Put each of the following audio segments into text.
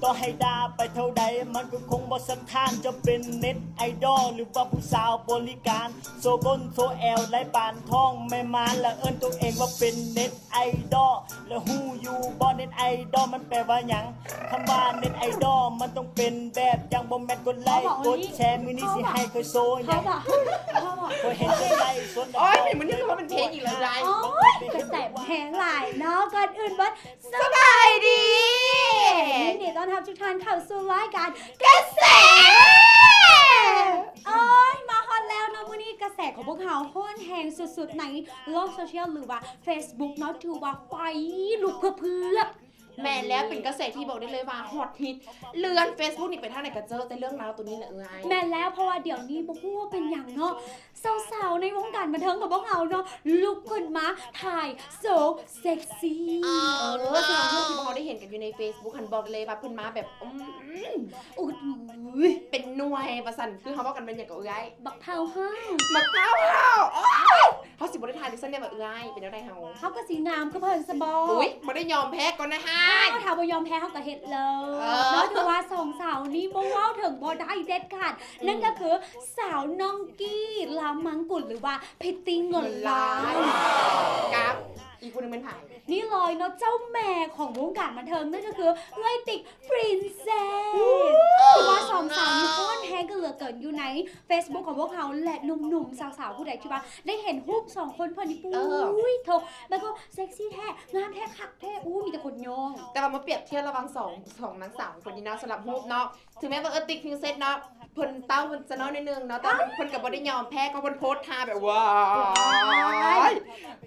ຕໍ່ໃຫ້ດ່າໄປເທົ່າໃດ ມັນກໍຄົງບໍ່ສະທ້ານ. ເຈົ້າເປັນເນັດໄອດອລ ຫຼືວ່າຜູ້ສາວບໍລິການ ໂຊກົ້ນໂຊແອວໄຫຼປານທ້ອງແມ່ມານ ແລ້ວເອີ້ນຕົວເອງວ່າເປັນເນັດໄອດອລ. ແລ້ວຮູ້ຢູ່ບໍ່ ເນັດໄອດອລມັນແປວ່າຫຍັງ? ຄຳວ່າເນັດໄອດອລມັນຕ້ອງເປັນແບບຢ່າງ ບໍ່ແມ່ນກົດໄລກົດແຊ. ມື້ນີ້ຊິໃຫ້ຂ້ອຍໂຊຫຍັງ? ຂ້ອຍເຫັນເຈົ້າໄລຟ໌ສົດ ໂອ້ຍ ມື້ນີ້ຄືວ່າເປັນເພງອີກແລ້ວຍາຍ. ໂອ້ຍ ກະແສແຮງຫຼາຍເນາະ. ກ່ອນອື່ນເບິດ ສະບາຍດີ ຍິນດີຕ້ອນຮັບທຸກທ່ານເຂົ້າສູ່ລາຍການກະແສ. ໂອ້ຍ ມາຮອດແລ້ວເນາະ. ມື້ນີ້ກະແສຂອງພວກເຮົາຮ້ອນແຮງສຸດໆ ໃນໂລກໂຊຊຽວ ຫຼືວ່າເຟສບຸກເນາະ ຖືວ່າໄຟລຸກເພືອບໆ. ແມ່ນແລ້ວ ເປັນກະແສທີ່ບອກໄດ້ເລີຍວ່າຮອດຮິດ ເລື່ອນເຟສບຸກນີ້ໄປທາງໃດກະເຈີແຕ່ເລື່ອງລາວໂຕນີ້ແຫຼະເອື້ອຍ. ແມ່ນແລ້ວ ເພາະວ່າດຽວນີ້ບໍ່ຮູ້ວ່າເປັນຫຍັງເນາະ ສາວໆ ໃນວົງການບັນເທີງຂອງພວກເຮົາເນາະ ລຸກຂຶ້ນມາຖ່າຍໂຊເຊັກຊີ. ເອີ ເຊິ່ງຮູບທີ່ພວກເຮົາໄດ້ເຫັນກັນຢູ່ໃນເຟສບຸກຫັ້ນ ບອກໄດ້ເລີຍວ່າເພິ່ນມາແບບ ອືມ ອຸດຫູຍ ເປັນໜ່ວຍວ່າຊັ້ນ. ຄືເຮົາເວົ້າກັນແມ່ນຫຍັງກໍເອື້ອຍ? ບັກພ້າວຫ້າວ ບັກພ້າວຫ້າວ. ໂອ້ຍ ເຮົາຊິບໍ່ໄດ້ຖ່າຍຈັ່ງຊັ້ນແນ່ວ່າເອື້ອຍ. ເປັນແນວໃດເຮົາ? ເຮົາກໍຊິງາມຄືເພິ່ນຊະບໍ? ອຸ້ຍ ບໍ່ໄດ້ຍອມແພ້ກ່ອນນະຮະ. ອ້າວ ຖ້າບໍ່ຍອມແພ້ເຮົາກໍເຮັດເລີຍ ເອີ ເນາະ. ຖືວ່າສອງສາວນີ້ບໍ່ເວົ້າເຖິງບໍ່ໄດ້ເດັດຂາດ. ອືມ ນັ້ນກໍຄື ສາວນ້ອງກີ້ ລາມມັງກຸນ ຫຼືວ່າພິດຕີ້ເງິນລ້ານ ກັບອີກຜູ້ໜຶ່ງແມ່ນໃຜ? ນີ້ເລີຍເນາະ ເຈົ້າແມ່ຂອງວົງການບັນເທີງ ນັ້ນກໍຄືເອື້ອຍຕິກ Princess. ຖືວ່າສອງສາວນີ້ຮ້ອນແຮງກັນເຫຼືອເກີນຢູ່ໃນເຟສບຸກຂອງພວກເຮົາ ແລະ ໜຸ່ມໆ ສາວໆ ຜູ້ໃດທີ່ວ່າໄດ້ເຫັນຮູບສອງຄົນເພິ່ນນີ້ ເອີ ປຸ້ຍໂທ້ ແມ່ນຄືເຊັກຊີແທ້ ງາມແທ້ ຄັກແທ້ ອູ້ ມີແຕ່ຄົນຍ້ອງ. ແຕ່ວ່າມາປຽບທຽບລະຫວ່າງສອງ ສອງນາງສາວຄົນນີ້ເນາະ ສຳລັບຮູບເນາະ ເຖິງແມ່ນວ່າເອື້ອຍຕິກ Princess ເນາະ ເພິ່ນເຕົ້າເພິ່ນຈະນ້ອຍໜ້ອຍໜຶ່ງເນາະ ແຕ່ເພິ່ນ ເພິ່ນກໍບໍ່ໄດ້ຍອມແພ້ ກໍເພິ່ນໂພສທ່າແບບ ວ້າຍ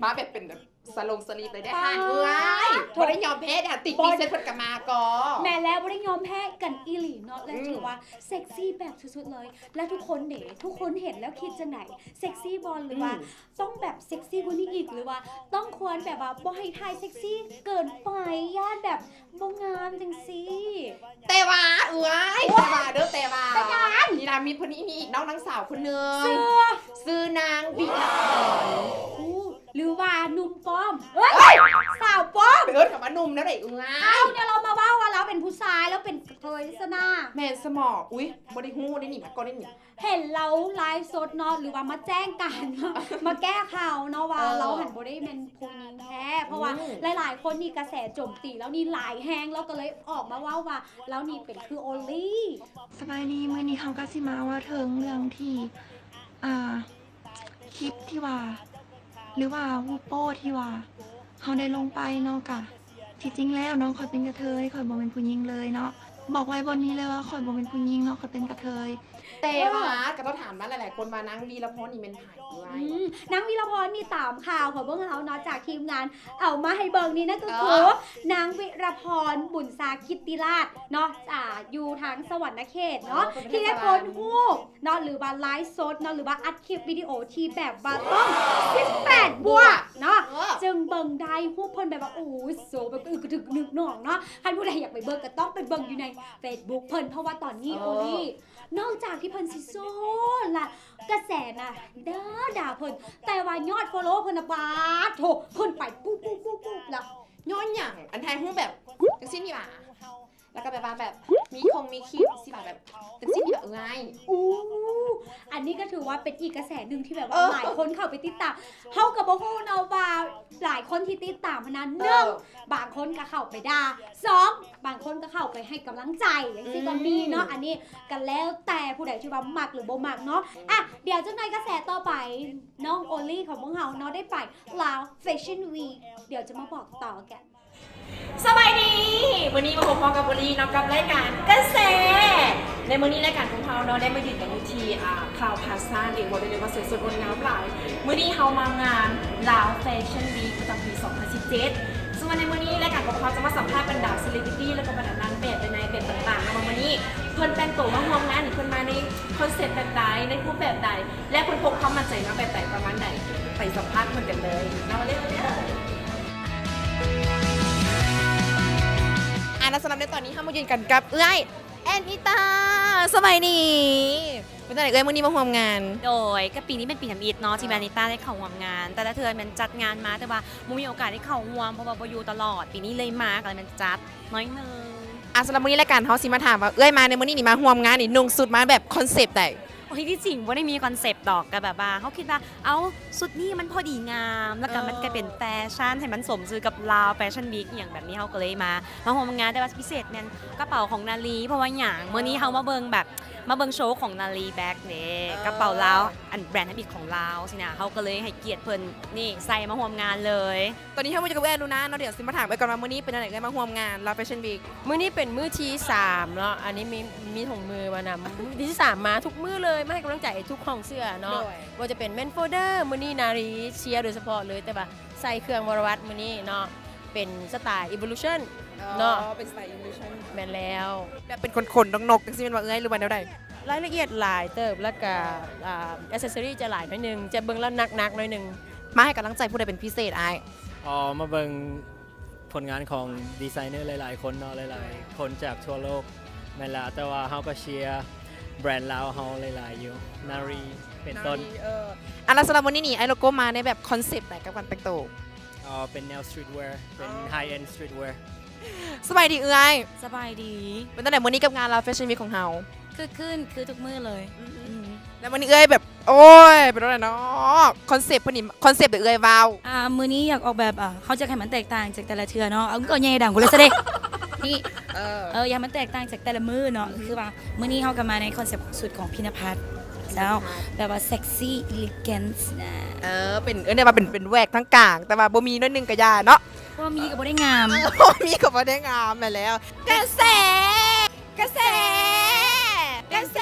ມາແບບເປັນແບບສະຫຼົງສະລິບເລີຍເດ້ ປາດ ຫານເອື້ອຍ ໂທ້ ບໍ່ໄດ້ຍອມແພ້ເດ້ ຕິກ Princess ເພິ່ນກໍມາກໍ ແມ່ນແລ້ວ ບໍ່ໄດ້ຍອມແພ້ກັນອີ່ຫຼີເນາະ ແລະ ອືມ ຖືວ່າເຊັກຊີແບບສຸດໆ ເລີຍ. ແລະ ທຸກຄົນເດ ທຸກຄົນເຫັນແລ້ວຄິດຈັ່ງໃດ? ເຊັກຊີບໍ່ ຫຼືວ່າ ອືມ ຕ້ອງແບບເຊັກຊີກວ່ານີ້ອີກ ຫຼືວ່າຕ້ອງຄວນແບບວ່າບໍ່ໃຫ້ຖ່າຍເຊັກຊີເກີນໄປ ຢ້ານແບບບໍ່ງາມຈັ່ງຊີ້? ແຕ່ວ່າເອື້ອຍ ແຕ່ວ່າເດີ ແຕ່ວ່າ ເປັນຫຍັງ? ນີລາມິດເພິ່ນນີ້ມີອີກນ້ອງນາງສາວຄົນໜຶ່ງ ຊື່ ຊື່ນາງວິລະພອນ ອູ້ ຫຼືວ່າໜຸ່ມປ້ອມ ເອີຍ ສາວປ້ອມ ໄປເອີ້ນເຂົາວ່າໜຸ່ມແນວໃດເອື້ອຍ? ເອົ້າ ດຽວລາວມາເວົ້າວ່າລາວເປັນຜູ້ຊາຍ ລາວເປັນກະເທີຍຊະນາ. ແມ່ນສະໝໍ ອຸ້ຍ ບໍ່ໄດ້ຮູ້ເດ້ນີ້ ມາກ່ອນເດ້ນີ້ ເຫັນລາວໄລຟ໌ສົດເນາະ ຫຼືວ່າມາແຈ້ງການ ມາແກ້ຂ່າວເນາະ ວ່າ ເອີ ລາວຫັ້ນບໍ່ໄດ້ແມ່ນຜູ້ຍິງແທ້ ເພາະວ່າ ອືມ ຫຼາຍໆ ຄົນນີ້ກະແສໂຈມຕີລາວນີ້ຫຼາຍແຮງ ລາວກໍເລີຍອອກມາເວົ້າວ່າລາວນີ້ເປັນຄືໂອລີ. ສະບາຍດີ ມື້ນີ້ເຮົາກໍຊິມາເວົ້າເຖິງເລື່ອງທີ່ ອ່າ ຄລິບທີ່ວ່າ ຫຼືວ່າຮູບໂປ້ທີ່ວ່າເຮົາໄດ້ລົງໄປເນາະ ກະ ທີ່ຈິງແລ້ວເນາະ ຂ້ອຍເປັນກະເທີຍ ຂ້ອຍບໍ່ແມ່ນຜູ້ຍິງເລີຍເນາະ ບອກໄວ້ບ່ອນນີ້ເລີຍວ່າຂ້ອຍບໍ່ແມ່ນຜູ້ຍິງເນາະ ຂ້ອຍເປັນກະເທີຍ. ແຕ່ວ່າ ເອີ ກໍຕ້ອງຖາມນະ ຫຼາຍໆຄົນວ່ານາງວິລະພອນນີ້ແມ່ນໃຜ? ອືມ ນາງວິລະພອນນີ້ຕາມຂ່າວຂອງພວກເຮົາເນາະ ຈາກທີມງານເອົາມາໃຫ້ເບິ່ງນີ້ ນັ້ນກໍຄື ເອີ ນາງວິລະພອນ ບຸນຊາກິດຕິລາດເນາະ ອ່າ ຢູ່ທາງສະຫວັນນະເຂດເນາະ ເອີ ທີ່ໄດ້ໂພສຮູບ ເນາະ ຫຼືວ່າໄລຟ໌ສົດເນາະ ຫຼືວ່າອັດຄລິບວິດີໂອທີ່ແບບວ່າຕ້ອງສິບແປດບວກເນາະ ເອີ ເຊິ່ງເບິ່ງໄດ້ຮູບເພິ່ນແບບວ່າ ໂອ້ຍ ໂຊແບບ ອຶກກະທຶກນຶກໜອງເນາະ. ຄັນຜູ້ໃດຢາກໄປເບິ່ງກໍຕ້ອງໄປເບິ່ງຢູ່ໃນເຟສບຸກເພິ່ນ ເພາະວ່າຕອນນີ້ ເອີ ໂອລີ ນອກຈາກທີ່ເພິ່ນຊິໂຊລະກະແສນະ ດ່າໆ ເພິ່ນ ແຕ່ວ່າຍອດຟອລໂລເພິ່ນນະ ປາດໂທ້ ເພິ່ນໄປປຸບໆໆໆ ແລ້ວ ຍ້ອນຫຍັງ? ອັນຖ່າຍຮູບແບບຈັ່ງຊີ້ນີ້ຫວາ? ແລ້ວກໍແບບວ່າແບບມີຄົງມີຄລິບຊິວ່າແບບ ເປັນສິ່ງທີ່ແບບງ່າຍ. ອູ້ ອັນນີ້ກໍຖືວ່າເປັນອີກກະແສໜຶ່ງທີ່ແບບວ່າ ເອີ ຫຼາຍຄົນເຂົ້າໄປຕິດຕາມ. ເຮົາກໍບໍ່ຮູ້ເນາະວ່າຫຼາຍຄົນທີ່ຕິດຕາມຫັ້ນນະ ເອີ ໜຶ່ງ ບາງຄົນກໍເຂົ້າໄປດ່າ, ສອງ ບາງຄົນກໍເຂົ້າໄປໃຫ້ກຳລັງໃຈ ຈັ່ງຊີ້ກໍມີເນາະ. ອືມ ອັນນີ້ກໍແລ້ວແຕ່ຜູ້ໃດທີ່ວ່າມັກຫຼືບໍ່ມັກເນາະ. ອ່ະ ດຽວຈັກໜ່ອຍກະແສຕໍ່ໄປ ນ້ອງໂອລີຂອງພວກເຮົາເນາະ ໄດ້ໄປລາວແຟຊັ່ນວີກ ດຽວຈະມາບອກຕໍ່ກັນ. ສະບາຍດີ ມື້ນີ້ມາພົບພໍ້ກັບໂອລີເນາະ ກັບລາຍການກະແສ. ໃນມື້ນີ້ລາຍການຂອງເຮົາເນາະ ໄດ້ມາຢືນກັນຢູ່ທີ່ ອ່າ ຄາວພາຊາ ເອງ ບອກໄດ້ເລີຍວ່າສວຍສົດງົດງາມຫຼາຍ. ມື້ນີ້ເຮົາມາງານລາວແຟຊັ່ນວີກປະຈຳປີສອງພັນສິບເຈັດ ເຊິ່ງວ່າໃນມື້ນີ້ລາຍການຂອງເຮົາຈະມາສຳພາດບັນດາເຊເລບຣິຕີ ແລ້ວກໍບັນດານາງແບບໃນແບບຕ່າງໆເນາະ ວ່າມື້ນີ້ເພິ່ນແຕ່ງໂຕມາຮ່ວມງານນີ້ ເພິ່ນມາໃນຄອນເຊັບແບບໃດ ໃນຮູບແບບໃດ ແລະ ເພິ່ນພົກຄວາມໝັ້ນໃຈມາແບບໃດປະມານໃດ ໄປສຳພາດເພິ່ນກັນເລີຍເນາະ. ເລີຍ ອ່າ ແລະ ສຳລັບໃນຕອນນີ້ເຮົາມາຢືນກັນກັບເອື້ອຍແອນນິຕາ. ສະບາຍດີ ເປັນຈັ່ງໃດເອື້ອຍ ມື້ນີ້ມາຮ່ວມງານ? ໂດຍ ກໍປີນີ້ເປັນປີທຳອິດເນາະ ທີ່ແມ່ນ ອ່າ ແອນນິຕາໄດ້ເຂົ້າຮ່ວມງານ. ແຕ່ລະເທື່ອແມ່ນຈັດງານມາ ແຕ່ວ່າບໍ່ມີໂອກາດໄດ້ເຂົ້າຮ່ວມ ເພາະວ່າບໍ່ຢູ່ຕະຫຼອດ. ປີນີ້ເລີຍມາ ກໍເລີຍແມ່ນຈັດໜ້ອຍໜຶ່ງ. ອ່ະ ສຳລັບມື້ນີ້ລາຍການເຮົາຊິມາຖາມວ່າ ເອື້ອຍມາໃນມື້ນີ້ນີ້ ມາຮ່ວມງານນີ້ນຸ່ງຊຸດມາແບບຄອນເຊັບໃດ? ໂອ້ຍ ທີ່ຈິງບໍ່ໄດ້ມີຄອນເຊັບດອກ ກໍແບບວ່າເຮົາຄິດວ່າ ເອົ້າ ຊຸດນີ້ມັນພໍດີງາມ ແລ້ວກໍມັນກາຍເປັນແຟຊັ່ນໃຫ້ມັນສົມຊື່ກັບລາວແຟຊັ່ນວີກ ອີ່ຫຍັງແບບນີ້ ເຮົາກໍເລີຍມາ ມາຮ່ວມງານ. ແຕ່ວ່າພິເສດແມ່ນກະເປົາຂອງນາລີ ເພາະວ່າຫຍັງ ມື້ນີ້ເຮົາມາເບິ່ງແບບ ມາເບິ່ງໂຊຂອງນາລີແບັກເດ້ ກະເປົາລາວ ອັນແບຣນທຳອິດຂອງລາວຊີ້ນະ ເຮົາກໍເລີຍໃຫ້ກຽດເພິ່ນ ນີ້ ໃສ່ມາຮ່ວມງານເລີຍ. ຕອນນີ້ເຮົາມາຢູ່ກັບເອື້ອຍລູນາເນາະ ດຽວຊິມາຖາມເອື້ອຍກ່ອນວ່າ ມື້ນີ້ເປັນຈັ່ງໃດເອື້ອຍມາຮ່ວມງານລາວແຟຊັ່ນວີກ? ມື້ນີ້ເປັນມື້ທີສາມເນາະ ອັນນີ້ມີ ມີຖົງມືມານຳ ມື້ທີສາມ ມາທຸກມື້ເລີຍ ມາໃຫ້ກຳລັງໃຈທຸກຫ້ອງເສື້ອເນາະ ບໍ່ວ່າຈະເປັນແມນໂຟເດີ ມື້ນີ້ນາລີເຊຍໂດຍສະເພາະເລີຍ ແຕ່ວ່າໃສ່ເຄື່ອງວໍລະວັດມື້ນີ້ເນາະ ເປັນສະໄຕລ໌ອີໂວລູຊັນເນາະ ເປັນສະໄຕລ໌ອີໂວລູຊັນ ແມ່ນແລ້ວ. ແບບເປັນຂົນໆ ນົກໆ ຈັ່ງຊີ້ແມ່ນບໍ່ເອື້ອຍ ຫຼືວ່າແນວໃດ? ລາຍລະອຽດຫຼາຍເຕີບ ແລ້ວກະ ອ່າ ແອັກເຊັສຊໍຣີຈະຫຼາຍໜ້ອຍໜຶ່ງ ຈະເບິ່ງແລ້ວໜັກໆ ໜ້ອຍໜຶ່ງ. ມາໃຫ້ກຳລັງໃຈຜູ້ໃດເປັນພິເສດອ້າຍ? ອໍ ມາເບິ່ງຜົນງານຂອງດີໄຊເນີຫຼາຍໆຄົນເນາະ ຫຼາຍໆຄົນຈາກທົ່ວໂລກ ແມ່ນລະ ແຕ່ວ່າເຮົາກໍເຊຍແບຣນລາວເຮົາຫຼາຍໆຢູ່ ນາຣີເປັນຕົ້ນ. ນາຣີ ເອີ ອັນລະ ສຳລັບມື້ນີ້ນີ້ ອ້າຍໂລໂກ້ມາໃນແບບຄອນເຊັບໃດກັບການແຕ່ງໂຕ? ອໍ ເປັນແນວສະຕຣີດແວ ເປັນໄຮເອັນສະຕຣີດແວ. ສະບາຍດີເອື້ອຍ. ສະບາຍດີ. ເປັນຈັ່ງໃດມື້ນີ້ກັບງານລາວແຟຊັ່ນວີກຂອງເຮົາ? ຄຶກຄື້ນຄືທຸກມື້ເລີຍ. ອືມ ແລ້ວມື້ນີ້ເອື້ອຍແບບ ໂອ້ຍ ເປັນຈັ່ງໃດເນາະ ຄອນເຊັບເພິ່ນນີ້ ຄອນເຊັບໃດເອື້ອຍເວົ້າ? ອ່າ ມື້ນີ້ຢາກອອກແບບ ອ່າ ເຮົາຢາກໃຫ້ມັນແຕກຕ່າງຈາກແຕ່ລະເທື່ອເນາະ ເອົາ ກໍໃຫຍ່ດັງພຸ້ນລະຊະເດ. ນີ້ ເອີ ເອີ ຢາກໃຫ້ມັນແຕກຕ່າງຈາກແຕ່ລະມື້ເນາະ ຄືວ່າ ມື້ນີ້ເຮົາກໍມາໃນຄອນເຊັບຂອງຊຸດຂອງພິນະພັດ ເຈົ້າ ແບບວ່າເຊັກຊີ ອີເລແກນນະ. ເອີ ເປັນ ເອີ້ນໄດ້ວ່າເປັນ ເປັນແຫວກທັງກາງ ແຕ່ວ່າບໍ່ມີໜ້ອຍໜຶ່ງກະຢ່າເນາະ ບໍ່ມີກໍບໍ່ໄດ້ງາມ ເອີ ບໍ່ມີກໍບໍ່ໄດ້ງາມ ແມ່ນແລ້ວ. ກະແສ ກະແສ ກະແສ.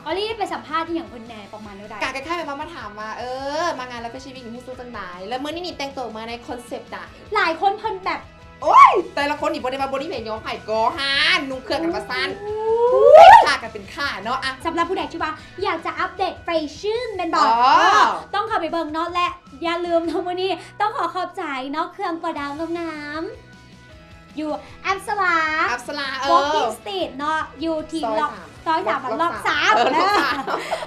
ອໍລີ້ ໄປສຳພາດອີ່ຫຍັງເພິ່ນແດ່ ປະມານແນວໃດ? ກະຄ້າຍໆແບບວ່າມາຖາມວ່າ ເອີ ມາງານລາວແຟຊັ່ນວີກນີ້ຮູ້ສຶກຈັ່ງໃດ ແລ້ວມື້ນີ້ນີ້ແຕ່ງໂຕມາໃນຄອນເຊັບໃດ? ຫຼາຍຄົນເພິ່ນແບບ ໂອ້ຍ ແຕ່ລະຄົນນີ້ບໍ່ໄດ້ວ່າບໍ່ມີແມ່ຍອມໃຜກໍຫາ ນຸ່ງເຄື່ອງກັນວ່າຊັ້ນ ຂ້າກັນເປັນຂ້າເນາະ. ອ່ະ ສຳລັບຜູ້ໃດທີ່ວ່າຢາກຈະອັບເດດແຟຊັ່ນແມ່ນບໍ່? ອໍ ເອີ ຕ້ອງເຂົ້າໄປເບິ່ງເນາະ ແລະ ຢ່າລືມເນາະ ມື້ນີ້ຕ້ອງຂໍຂອບໃຈເນາະ ເຄື່ອງປະດັບງາມໆ ຢູ່ອັບສະລາ ອັບສະລາ ເອີ ວອກກິ້ງສະຕຣີດເນາະ ຢູ່ທີ່ ຊອຍສາມ ລັອກ ຊອຍສາມ ລັອກສາມ ເອີ ລັອກສາມ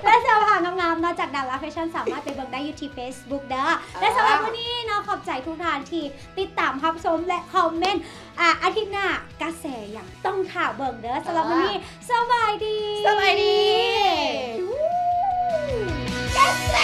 ແລະ ເສື້ອຜ້າງາມໆເນາະ ຈາກດາລາແຟຊັ່ນ ສາມາດໄປເບິ່ງໄດ້ຢູ່ທີ່ເຟສບຸກເດີ. ແລະ ສຳລັບມື້ນີ້ເນາະ ຂອບໃຈທຸກທ່ານທີ່ຕິດຕາມຮັບຊົມ ແລະ ຄອມເມັນ. ອາ ອາທິດໜ້າກະແສຫຍັງ ຕ້ອງຖ້າເບິ່ງເດີ. ສຳລັບມື້ນີ້ ສະບາຍດີ ສະບາຍດີ. ກະແສ